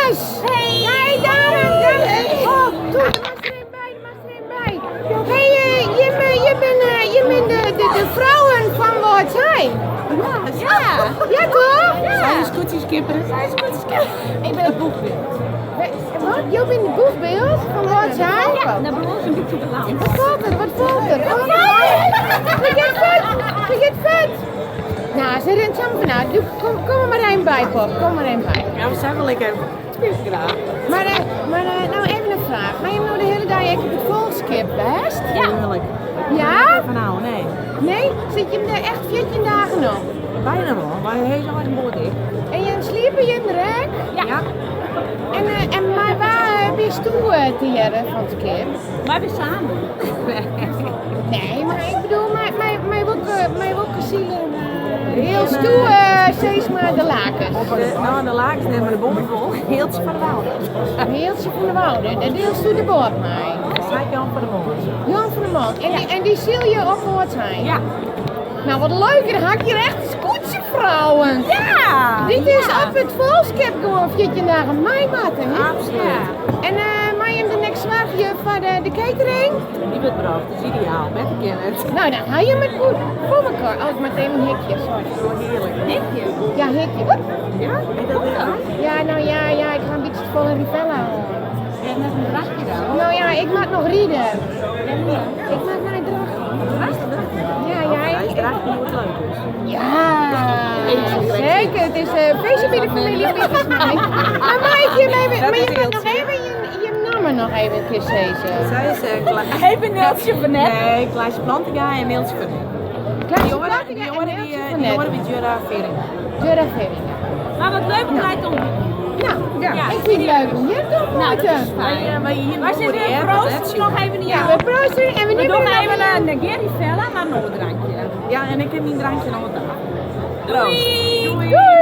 Jonges! Hey! Hey, daar! Oh, toe, der moat der even by, der moat der even by. Hey, jimme, jim binne, jim binne de, de, de vrouwen fan Wâldsein. Ja. Ja, toch? Zij is skûtsjeskipper en zij is skûtsjeskipper. Ik ben het boegbeeld. Wat? Jo binne het boegbeeld fan Wâldsein? Ja, dat bedoel een beetje balans. Wat valt er? Wat valt er? Oh, ze gaat vet! Ze gaat vet! Nou, ze rint samen vanuit. Kom, kom er maar even bij, Pop. Kom maar even bij. Ja, we zijn wel lekker graag. Maar, maar nou even een vraag. Ga je nou de hele dag op het folchskip best? Ja. Heerlijk. Ja? Van nou, nee. Nee? Zit je hem er echt 14 dagen op? Bijna wel, maar heel lang boord ik. En je sliepen je in de rek? Ja. En, en maar waar bist du te jaren van het skip? Maar we samen. Nee, maar ik bedoel, mijn welke zielen heel stoer, steeds maar de lakens. De, nou, de lakens nemen de bom vol. Heeltje van de Woude. Heeltje van de Woude, dat deelst du de boord mee. Dat is Jan van der Mond. Jan van der Mond. En die ziel je op zijn? Ja. Nou, wat leuk, dan had je hier echt skûtsjevrouwen. Ja! Dit is op het folchskip gewoon 14 dagen meimatten, hè? Absoluut. Ja. En uh, mij de niks je van de catering? Die wordt bracht, dat is ideaal, met de kinderen. Nou, dan ga je met goed voor elkaar. Oh, ik maak even een hikje, sorry. Oh, heerlijk. Hikje? Ja, hikje. Oep. Ja? En dat weer aan? Ja, nou ja, ja, ik ga een beetje te vol in Rivella hoor. Je hebt net een drachtje dan? Nou ja, ik maak nog rieden. Ik maak mijn drachtje. Ja, ja. Ik drachtje wordt leuk dus. Ja, zeker. Het is een feestje bij de familie Pietersma. Maar Maaike, maar je moet nog even je naam nog even een keer zeggen. Zij is Even Neeltje van Net. Nee, Klaasje Plantinga en Neeltje van Net. Klaasje Plantinga en Neeltje van Die Net. jongeren met Jura Veringa. Jura Veringa. Maar wat leuk om te ontmoeten. Nou, Ja. ik vind het leuk om je te Nou, dat ontmoeten. is fijn. Maar hier Waar zitten we proosten nog even niet Ja, aan. we proosten en we We nemen doen nog even een Gerry Vella, maar nog een drankje. Ja, en ik heb mijn drankje nog wat aan. Doei! Doei!